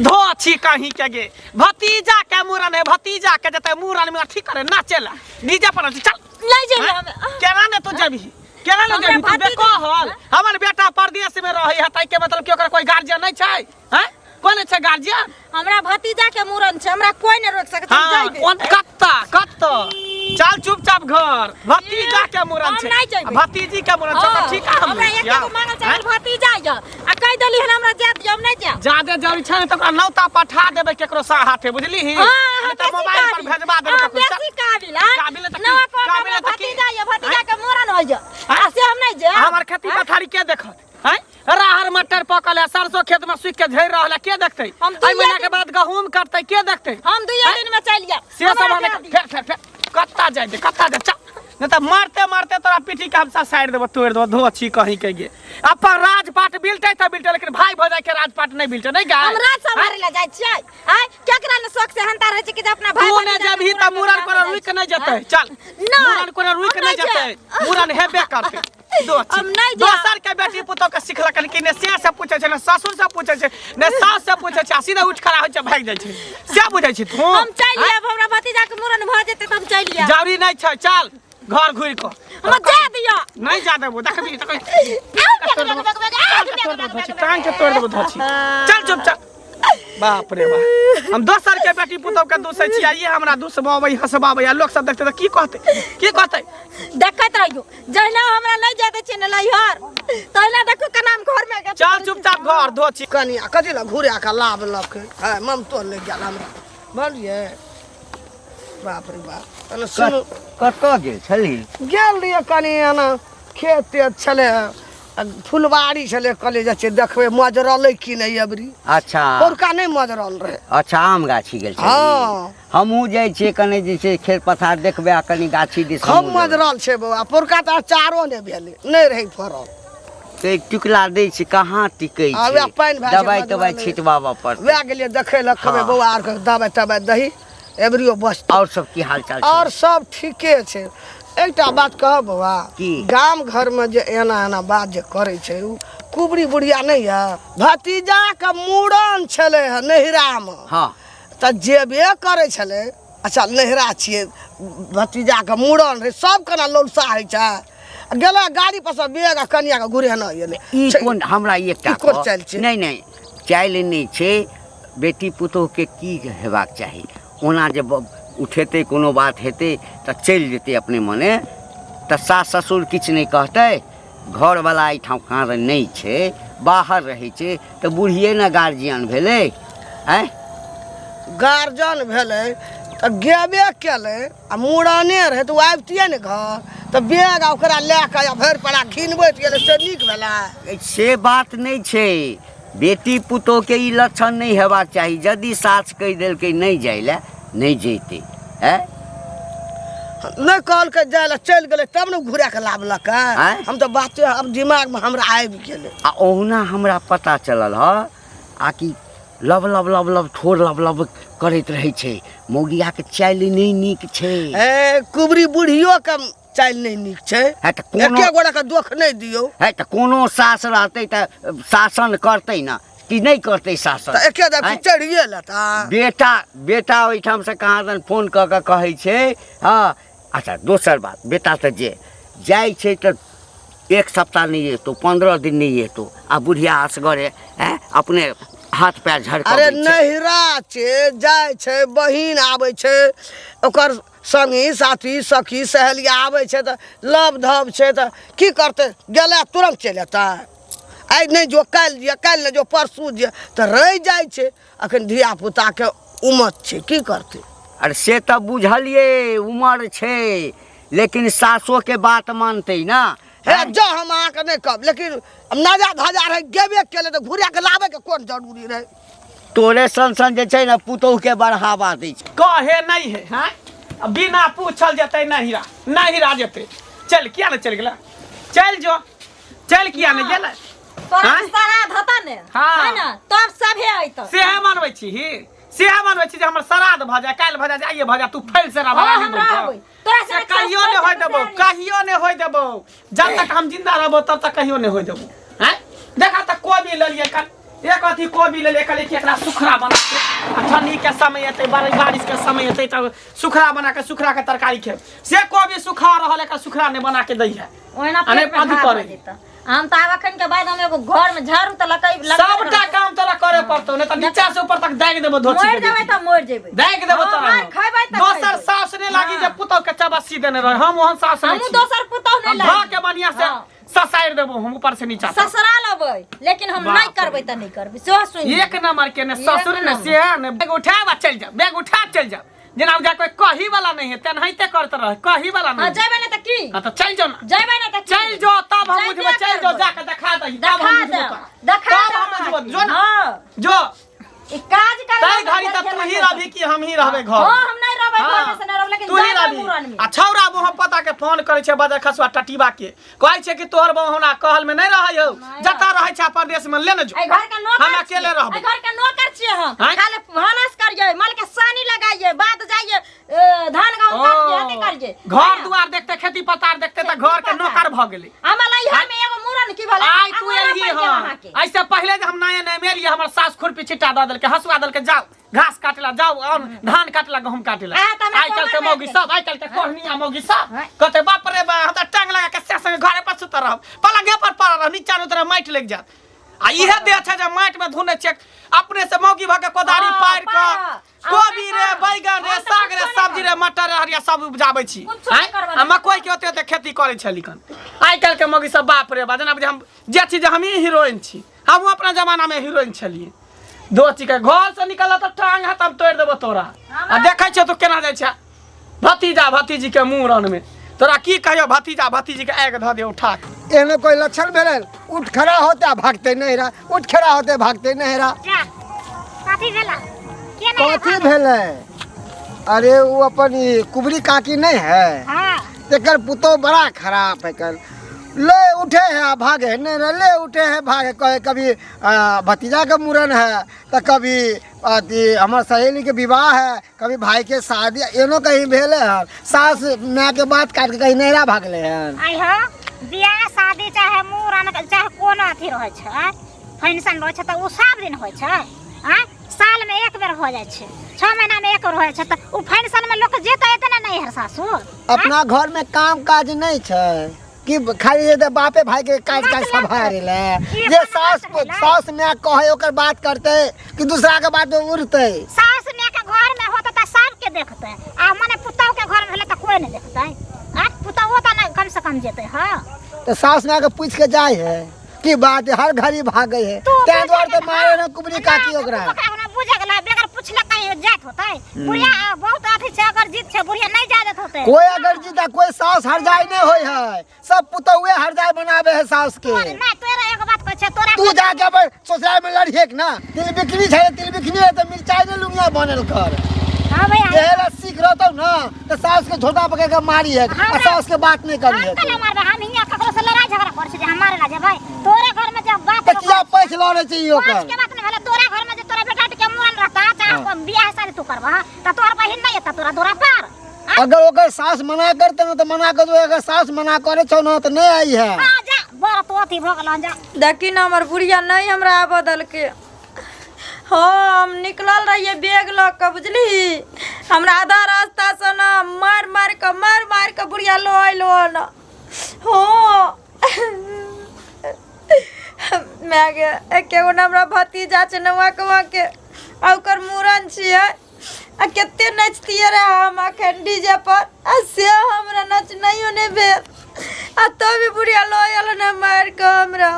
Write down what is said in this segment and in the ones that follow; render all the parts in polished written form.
धो छी कहीं के गे भतीजा के मुड़न है भतीजा के जते मुड़न में अथी करे नाचेला डीजे पर नाचे, चल नहीं जेबै हम केना ने तू जेबही केना ने हमरा जेबही तू भतीजा- बेकहल हमर बेटा परदेश में रहै है ताई के मतलब कि ओकर कोई गार्जियन नहीं छै हैं कोन छै गार्जियन हमरा भतीजा के मूड़न छै हमरा कोई नहीं रोक सकत हम हाँ जइबे कोन कत्ता कत्ता चल चुपचाप घर भतीजा के मुड़न हम छै नहीं जइबे। भतीजी के मुड़न छै हाँ, ओकर ठीक है हम हमरा लै एक छियै। एगो मांगल चाहल भतीजा य आ कहि देली हन हमरा जाय दियौ हम नहीं जायब जादे जरूरी छै ने तऽ ओकरा नौता पठा देबै केकरो सा हाथे बुझली हाँ, नहीं तऽ बेसी मोबाइल पर काबिल। भेजवा देबै हाँ, ककरो चल। बेसी काबिल हाँ? काबिल तऽ की? नवा कोन काबिल हमरा तऽ की? भतीजा य भतीजा के मूड़न होय य आ से हम नहीं जायब हमर खेती पथारी के देखत हैं राहर मटर पकल है सरसों खेत में सूख के झड़ रहल है के देखतै हम एहि दुइये महीना के दिन- बाद गहूम कटतै के देखतै हम दुइये दिन में चलि जायब से सब हमरा हम जाय दियौ। फेर फेर फेर कत्ता जाय दे कत्ता जाय चल नहीं तऽ मारते मारते तोरा पीठी के हम सब साइड देबो तोड़ देबो धो छी कहीं के गे अपन राजपाट बिलटे तऽ बिलटे लेकिन भाई भौजाई के राजपाट नहीं बिलटे नहीं गाय हम राज सम्हारे ला जाइ छियै आय केकरा ने शौक से हंता रहै छै कि जे अपना भाई तू ने भतीजा के जेबही तऽ मूड़न मुड़न करा कोनो के रुकि जाइ नहीं छियै। जेतै चल नहि, मुड़न कोनो रुकि हम नहीं नहि जेतै जायब। मुड़न हेबे करतै दो हम नहि जायब। दोसर के बेटी पुतोह के सिखलक हन कि ने से से पूछै छै ने ससुर से पूछै छै ने सास से पूछै छै आ सीधे उठि खड़ा होइ छै भागि जाइ छै से बुझै छी तू हम चलि आयब हमरा भतीजा के मूड़न भऽ जेतै तऽ हम चलि आयब जरूरी नहि छै चल घर घुरि कऽ हमरा जाय दिअ नहि जा देबो देखबी देखबी आउ, बेग, बेग, बेग, बेग, आउ, बेग, बेग, बेग, टांग के तोड़ देबो धोछी चल चुपचाप बाप रे बाप हम दोसर के बेटी पुतोह के दूसै छी आ ये हमरा दूसबाबै हंसबाबै आ लोक सब देखतै तऽ की कहतै की कहतै देखैत रहियो जहिना हमरा नहि जाय दै छियै ने नैहर तहिना देखू केना हम घरमे गेल चल चुपचाप घर धो छी कनिया कथी लए घुरा कऽ लाबलक है ममतो लागि गेल हमरा बुझलियै बाप रे बाप तहन सुनू कतऽ गेल छली गेल रहियै कनि एना खेत तेत छलै आ फुलबाड़ी छलै कहलियै जाइ छियै देखबै मजरलै कि नहि अबरी अच्छा पौरका नहि मजरल रहै अच्छा आम गाछी गेल छली हँ। हमहूँ जाइ छियै कनि जे छै खेत पथार देखबै आ कनि गाछी दिस खूब हमहूँ जेबै। मजरल छै बौआ पौरका तऽ अचारो नहि भेलै नहि रहै फड़ल से टिकला दै छै कहाँ टिकै आ वएह छै पानि भए छै, दबाइ मजरल तबाइ नहि। छिटबाबऽ पड़तै वएह गेलियै देखै लए कहबै हँ। बौआ आरके दबाइ तबाइ दही एबरियो बचतै आओर सब की हाल चाल छै आओर सब ठीके छै एकटा बात कहब बौआ की? गाम घरमे जे एना एना बात जे करै छै ओ कुबरी बुढ़िया नहि यऽ भतीजाके मूड़न छलै हँ नैहरामे हँ तऽ जेबे करै छलै अच्छा नैहरा छियै भतीजाके मूड़न रहै सब केना लौलसा होइ छै आ गेलै गाड़ी पर सँ बेग आ कनियाके घुरेने एलै ई छै- कोन हमरा एकटा ई कोन कह- चालि छै? नहि नहि चालि नहि छै बेटी पुतोहके की हेबाक चाही ओना जे उठेतै कोनो बात हेतै तऽ चलि जेतै अपने मने तऽ सास ससुर किछु नहि कहतै घरवला एहिठाम काँर नहि छै बाहर रहै छै तऽ बुढ़िए ने गार्जियन भेलै आँय गार्जियन भेलै तऽ गेबे केलै आ मूड़ने रहै तऽ ओ आबितियै ने घर तऽ बैग आ ओकरा लए कऽ आ भरि पड़ा घिनबैत गेलै से नीक भेलै से बात नहि छै बेटी पुतोहके ई लक्षण नहि हेबाक चाही यदि सास कहि देलकै नहि जाइ लए नहि जैतै आँय नहि कहलकै जाय लए चलि गेलै तब ने घुरा कऽ लाबलकै आँय? हम तऽ बाते आब दिमागमे हमरा आबि गेलै आ ओहुना हमरा पता चलल हँ आ कि लब लब लब लब ठोर लब लब करैत रहै छै मौगियाके चालि नहि नीक छै ए कुबरी बुढ़ियोके चालि नहि नीक छै है तऽ कोनो एके गोटाके दोख नहि दियौ है तऽ कोनो सास रहतै तऽ शासन करतै ने कि नहि करतै शासन तऽ एके दाबी आँय? चढ़िए लेता बेटा बेटा ओहिठामसँ कहाँ दन फोन कऽ कऽ कहै छै हँ अच्छा दोसर बात बेटा तऽ जे जाइ छै तऽ एक सप्ताह नहि एतौ 15 दिन नहि एतौ आ बुढ़िया असगरे आँय अपने हाथ पैर अरे झड़कबै छै नैहरा छै जाइ छै बहिन आबै छै ओकर संगी साथी सखी सहेली आबै छै तऽ लब धब छै तऽ की करतै गेलै तुरन्त चलि एतै आइ नहि जो काल्हि जियै काल्हि नहि जो परसू जियै तऽ रहि जाइ छै अखन धियापुताके उमत छै की करतै अरे से तऽ बुझलियै उमर छै लेकिन सासोके बात मानतै ने हे जा हम अहाँके नहि कहब लेकिन नाजा धाजा रहै गेबे केलै तऽ घुरा कऽ लाबैके कोन जरूरी रहै तोरे सन सन जे छै ने पुतोहुके बढ़ावा दै छै कहे नहीं है हैं आ बिना पूछल जेतै नहिरा नहिरा जेतै चल किया ने चलि गेला चल जो चल किया ने गेलै तोरा आँय? श्राद्ध होता ने हाँ। है ना तब सभे अयतौ सेहे मनबै छी ही सेहे मनबै छी जे हमर श्राद्ध भऽ जाय काल्हि भऽ जाय आइए भऽ जाय तू फैल से हाँ, हम रहबै तोरा से संगे कहियो नहि होय देबौ कहियो नहि होय देबौ जब तक हम जिंदा रहबो तब तक कहियो नहि होय देबौ हैं देखा तऽ कोबी लेलियै कल एक अथी कोबी ले ले कहलियै कि एकरा सुखरा बना के आ ठंडी के समय एतै बड़ी बारिश के समय एतै तब सुखरा बना के सुखरा के तरकारी खेब से कोबी सुखा रहल एकरा सुखरा नहि बना के दै है ओहिना आ नहि पेट में अथी घाव करे। भऽ जेतऽ। हम तऽ आब अखन के बाद हम एगो घर में झाड़ू तऽ लगै सबटा काम तोरा करे पड़तौ नहि तऽ नीचा से ऊपर तक दागि देबो धोती मरि के जेबै बेटी। तऽ मरि जेबै दागि देबो हँ, तोरा मार हम। खैबै तऽ दोसर खैबै। सास नहि लागी जे हँ। पुतहु के चबस्सी देने रहे हम ओहन सास नहि हमहूँ छी दोसर पुतहु नहि हम धऽ लागी के बढ़िया से हँ। ससारि देबो हम ऊपर से नीचा तक। ससुराल अबै लेकिन हम बाप नहि रे। करबै तऽ नहि करबै सेहो सुनि एक नंबर के ने एक ससुर ने नंबर। से ने बैग उठाब आ चलि जाओ बैग उठा चलि जाओ जेना बुझा कोई कही वाला नहीं है तेनाहिते करत रहे कही वाला हाँ नहीं जेबै ने तऽ की हाँ तो चल जाओ ना जेबै ने तऽ की चल जाओ तब हम जयबे बुझबै चल जाओ करबै। जाके देखा दही तब देखा हम बुझबो देब तोरा। देखा तब हम देब बुझबो जो ना हाँ जो ई काज करबै तै घड़ी तऽ तू ही रहबी कि हम ही रहबै घर हाँ हम नहि रहबै घर में से नहि रहबै लेकिन तू ही जेबै रहबी मुड़न में आ छौड़ा मुँह पता के फोन करै छै बजर खसुआ टटीबा के कहै छै कि तोहर बहना कहल में नहि रहै हौ जतऽ रहै छै परदेश में ले ने जो एहि घर के नौकर हम अकेले छियै। रहबै। एहि घर के नौकर छियै हम आँय? खाली भानस करियै माल के सानी लगाइए बाद जाइए धान गहूँ काटिए अथी करिए घर दुआर देखते खेती पतार देखते तऽ घर के नौकर भऽ गेलै हमरा लइहा में एगो मुड़न की भेलै आइ तू आ मुड़न एलही पड़ि गेल हँ अहाँके। ऐसे पहिले जे हम नया नया मेलियै हमर सास खुरपी छिट्टा दऽ देलकै हँसुआ देलकै जाउ घास काटला जाउ और धान काटला गहूम काटला आ, तऽ हमरा आइ काल्हि के कोमर मौगी में सब आइ काल्हि के कोहनिया मौगी सब कहते बाप रे बा हम तऽ टांग लगा के से संगे घरे पर सुतल रहब पलंगे पर पड़ल रहब नीचा मे उतरब माटि लागि जायत आ इहे देह छै जे माटि में धुने छै अपने से मौगी भऽ के कोदारी हँ, पारि कऽ पार। कोबी रे बैगन रे हम तऽ साग रे कुछो नहि सब्जी रे मटर रे हरिया सब उपजाबै छी कुछो नहि आँय? करबै। आ मकई के ओते ओते खेती करै छली कन आइ काल्हि के मौगी सब बाप रे बा जेना बुझे हम जे छी जे हमही हीरोइन छी हमहूँ अपना जमाना में हीरोइन छलियै दो चीज के घर से निकल तऽ टांग हाथ हम तोड़ि देबो तोरा आ देखै छियौ तू केना जाइ छै भतीजा भतीजी के मुँह में तोरा की कहियो भतीजा भतीजी के आगि धऽ दे उठा के एहनो कोई लक्षण भेलै उठ खड़ा होते आ भागते नहीं रहा उठ खड़ा होते भागते नहीं रहा जा कथी भेला के नहीं कथी भेलै अरे वो अपन ई कुबरी काकी नहीं है हाँ तेकर पुतोह बड़ा खराब है कल ले उठे है आ भागे है नहीं रहे, ले उठे है भागे कहे कभी भतीजा के मुड़न है तो कभी अथी हमर सहेली के विवाह है कभी भाई के शादी एनो कहीं भेले हन सास माय के बात काट के कहीं नैरा भागले हन आई हो बियाह शादी चाहे मुड़न चाहे कोनो अथी रहै छै आँय? फंक्शन रहै छै तऽ ओ सब दिन होइ छै आँय साल में एक बेर हो जाइ छै 6 महीना में एक बेर हो जाइ छै तऽ ओ फंक्शन में लोक जेतै एतै ने नैहर सासुर अपना घर में काम काज नहीं छै कि खाली जे तऽ बापे भाई के काज काज मतलब सम्हारे ले ई जे अपन सास बात भेलै। सास माय कहे ओकर बात करते कि दूसरा के बात में उड़ते सास माय के घर में होतै तऽ सबके देखतै आ मने पुतहु के घर में भेलै तऽ कोई नहि देखतै आ पुतहुओ तऽ नहि कम से कम जेतै हँ तो सास माय के पूछ के जाय है की बात है हर घड़ी भागे है तू तैं दुआरे बुझे तो मारे ना कुबरी काकी ओकरा तू ओकरा बुझे गेला बगैर पूछले कहीं जात होतै बुढ़िया बहुत अथी छै अगर जीत छै बुढ़िया नहीं जाय देत होतै कोई अगर जीता कोई सास हर जाय नहीं होय है सब पुतहुए हर जाय बनावे है सास के नहीं तोरा एगो बात कहै छै तोरा तू जाके अपन ससुराल में लड़िए ना तिल बिकनी छै तिल बिकनी है तो मिर्चाई ने लुंगिया बनल कर हां भैया एहे ला सीख रहतौ ना तो सास के झोटा पकड़ के मारी है आ हमरा- सास के बात नहीं करी हम है कला मारबै हम हियां ककरो से लड़ाई झगड़ा करै छी जे हम मारे ला जेबै तोरे घर में जब बात तो किया पैस लड़े छै ई पाँच ओकर के बात नहीं भेलै तोरा घर में जे तोरा बेटा के मुड़न रहता चाहे बियाह शादी तू करबह त तोहर बहिन नहीं एता तोरा दोरा पर अगर ओकर सास मना करते ना तो मना कर दो अगर सास मना करे छौ ना तो नहीं आई है हां जा बड़ तो अथी भऽ गेल जा देखी ना हमर बुढ़िया नहीं हमरा आबऽ देलकै हाँ हम निकलल रहियै बैग लऽ कऽ बुझली हमरा आधा रास्तासँ ने मारि मारि कऽ मारि मारि कऽ बुढ़िया लऽ अयलहुँ हन हँ माय गे एके गो ने हमरा भतीजा छै नौआ कौआके आ ओकर मूड़न छियै आ कते नचतियै रहे हम अखन डीजे पर आ से हमरा नचनाइयो नहि भेल आ तब भी बुढ़िया लऽ आयल ने मारि कऽ हमरा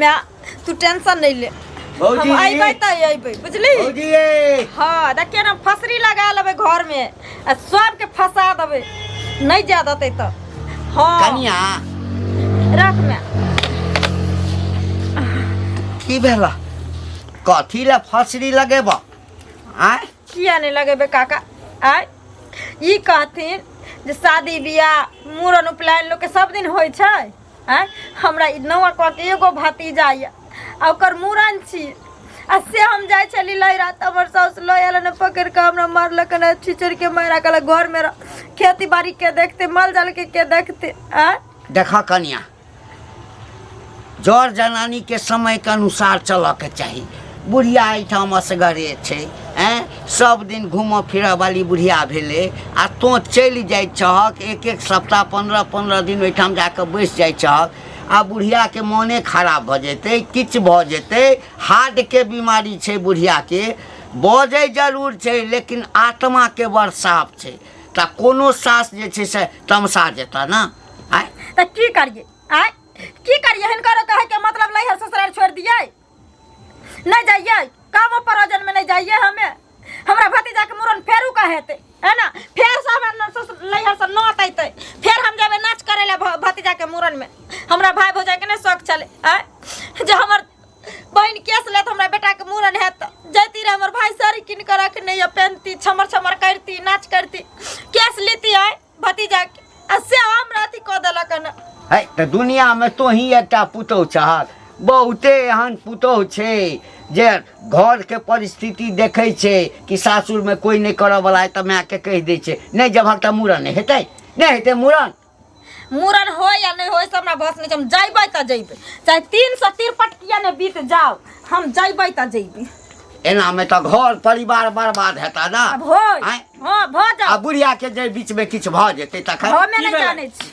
माय तू टेंशन नहीं ले भौजी। हम अइबै तऽ अइबै बुझली भौजी ये हाँ देखिए ना फसरी लगा लेबै घर में आ सबके फंसा देबै नहीं जा देतै तऽ हाँ कनिया रख में की भेला कथी ला फसरी लगेब आँय किया नहीं लगेबै काका आय ई कहथिन जे शादी बियाह मूड़न उपनयन लोकके सब दिन होइ छै आँय हमरा ई नौआ कऽ के एगो भतीजा यऽ आ ओकर मूड़न छी आ से हम जाइ छली लहिरा तऽ हमर साउस लऽ आयल ने पकड़ि कऽ हमरा मारलक ने छिचड़ के मारा कहलक घरमे रह खेती बाड़ी के देखते माल जाल के के देखते आँय देख कनिया जर जनानीके समयके अनुसार चलऽके चाही। बुढ़िया एहिठाम असगरे छै, आँय, सब दिन घूमऽ फिरऽ वाली बुढ़िया भेलै आ तोँ चलि जाइ छहक, एक एक सप्ताह 15-15 दिन ओहिठाम जाकऽ बैसि जाइ छहक आ बुढ़ियाके मोने खराब भऽ जेतै, किछु भऽ जेतै। हार्टके बीमारी छै बुढ़ियाके, बजै जरूर छै लेकिन आत्माके बड़ साफ छै। तऽ कोनो सास जे छै से तमसा जेतऽ ने। आँय, तऽ की करियै? आँय, की करियै? हिनकर कहैके मतलब नैहर ससुराल छोड़ि दियै? नहीं जाइए, काम परोजन में नहीं जाइए। हमें हमरा भतीजा के मुड़न फेरू का हेतै, है ना? फेर से हमरा नैहर से नौत अयतै, फेर हम जेबै नाच करे ला भतीजा के मुड़न में। हमरा भाई भौजाई के नहीं शौक छलै, आँय, जे हमर बहिन केस लेत, हमरा बेटा के मुड़न हेत जैती रहे। हमर भाई साड़ी कीन के रखने या पहनती, छमर छमर करती, नाच करती, केस लेती आय भतीजा के, आ से हमरा अथी कऽ देलक हन। है तऽ दुनियामे तोही एकटा पुतोहु छहक? बहुते एहन पुतोहु छै जे घरके परिस्थिति देखै छै कि सासुरमे कोइ नहि करऽवला है, तऽ मायके कहि दै छै, नहि जबहक तऽ मूड़न नहि हेतै, नहि हेतै मूड़न। मूड़न होय या नहि होय से हमरा बस नहि छै। हम जैबै तऽ जैबै, चाहे 363 किया नहि बीत जाओ, हम जैबै तऽ जैबै। एनामे तऽ घर परिवार बर्बाद हेता ना। आब होय। आँय? हाँ, भऽ आ जाओ। बुढ़िया के जे बीच में किछु भऽ जेतै तखन? हमे की नहि भेलै? जानै छी।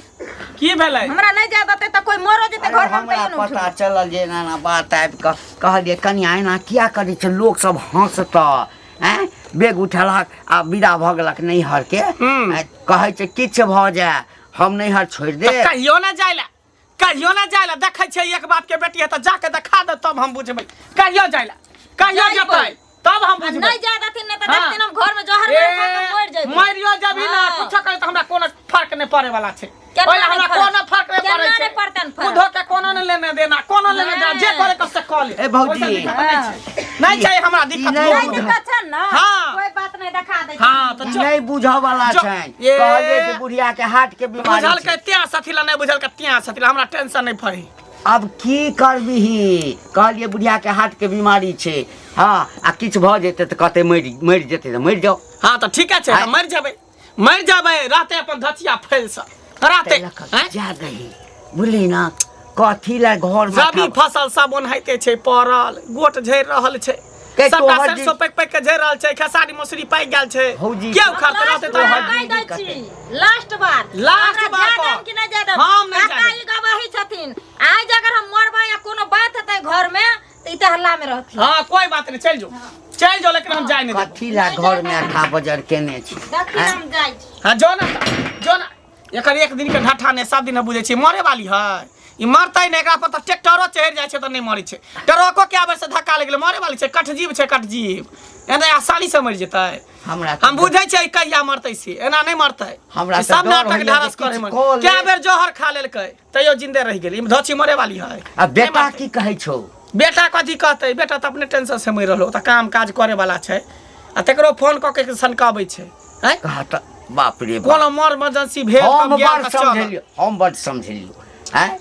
की भेलै? हमरा नहि जाय देतै तऽ कोइ मरो जेतै अरे घर में हमरा तैयो नहि पता उठबै। चलल जे एना एना बात आबि कऽ कहलियै, कनिया एना किया करै छै, लोक सब हँसतऽ। आँय, बेग उठेलक आ विदा भऽ गेलक नैहरके। आँय, कहै छै किछु भऽ जाय हम नैहर छोड़ि तऽ देब? कहियो ना जाय ला, कहियो ना जाय ला। देखै छियै एक बाप के बेटी है तऽ जाके देखा दे, तब हम बुझबै। कहियो जाय ला, कहियो जइबै। जेतै तब हम आ बुझबै। नहि जाय देथिन ने तऽ हाँ। देखथिन हम घर में जहर ए, मारि खा कऽ मरि जेबै। मरियो जबी ना। हाँ। कुछो करे तऽ हमरा कोनो फर्क नहि पड़े वाला छै। केना ओहि ला नहि हमरा फर्क? कोनो फर्क नहि केना पड़ै नहि छै। पड़तनि फर्क? बुधो के कोनो नहि लेने देना, कोनो लेने देना, जे नहि। करे के से कऽ ले। ए भौजी। ओहिसँ दिक्कत नहि छै, नहि छै हमरा दिक्कत। ई नहि नहि दिक्कत छै ने? हाँ। कोई बात नहीं, देखा दै छी। हाँ तऽ ई चल। नहि बुझऽ वाला छनि। ए। कहलियै जे बुढ़िया के हार्ट के बीमारी बुझलकै छै। त्याँ सथी ला, नहि बुझलकै त्याँ सथी ला, हमरा टेंशन नहि फरी। आब की करबिही? कहलियै बुढ़िया के हार्ट के बीमारी छै, हँ, आ किछु भऽ जेतै तऽ कहतै मरि मरि जेतै तऽ मरि जाउ। हाँ तऽ ठीके छै। आँय। तऽ मरि जेबै, मरि जेबै, रहतै अपन धचिया फैल से रहतै। ताहि लऽ कऽ आँय? जा दही, बुझली ने, कथी लए घर रबी फसल सब ओनाहिते छै पड़ल, गोट झड़ि रहल छै। के सबटा तोहर सरसों पाकि पाकि के झड़ि रहल छै, खेसारी मसुरी पाकि गेल छै। भौजी, के उखाड़तै? लास्ट रहतै बार तोहर कहि दै दीदी छी, लास्ट बार। लास्ट हमरा बार जाय कह। देम कि नहि जाय देम? हम नहि काका जाय देम। ई गवाही छथिन, आइ जे अगर हम मरबै या कोनो बात हेतै घर में तऽ ई तऽ हल्ला में रहथिन। हाँ, कोई बात नहीं, चल जो, चल जो, लेकिन हम जाय नहीं देबो। कथी लए घर में अठा बजर केने छी? देखी, आँय? हम जाइ छी। हाँ, जो ना, जो ना। एकर एक दिन के ढाठा नहि, सब दिन बुझै छी मरे वाली है। ई मरतै नहि, एकरा पर तऽ ट्रैक्टरो चढ़ि जाइ छै तऽ नहि मरै छै। ट्रको कए बेर से धक्का लागि गेलै, मरे वाली छै। कठजीव छै, कठजीव, एना आसानी से मरि जेतै? हमरा तऽ हम बुझै छियै कहिया मरतै से, एना नहि मरतै। हमरा ई तऽ सब डर नाटक होइए जे ढारस करे किछु मर कऽ ले। कए बेर जहर खा लेलकै तैयो जिंदे रहि गेल। ई धोछी मरे वाली है। आ बेटा नहि मरतै। की कहै छौ? बेटा कथी कहतै? बेटा तऽ अपने टेंशन से मरि रहलो, तऽ काम काज करे वाला छै आ तकरो फोन कऽ के सनकाबै छै। आँय? कहा तऽ बाप रे बाप। कोनो मर इमरजेंसी भेल हम तब गेल बड़ तऽ चल। समझेलियौ, हम बड़ समझेलियौ, आँय,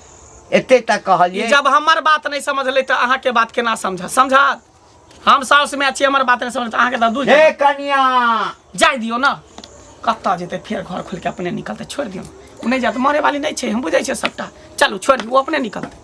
एते तक ई कहलियै। जब हमर बात नहि समझलै तऽ अहाँके बात केना समझत? समझत? हम साउस में छी, हमर बात नहि समझत, अहाँके तऽ दूर हे कनिया, जाय दियौ ने। कतऽ जेतै फेर? घर खोलि के अपने निकलतै, छोड़ि दियौ। ओ नहि जायत, मरे वाली नहि छै, हम बुझै छियै सबटा। चलू, छोड़ि दियौ, ओ अपने निकलतै।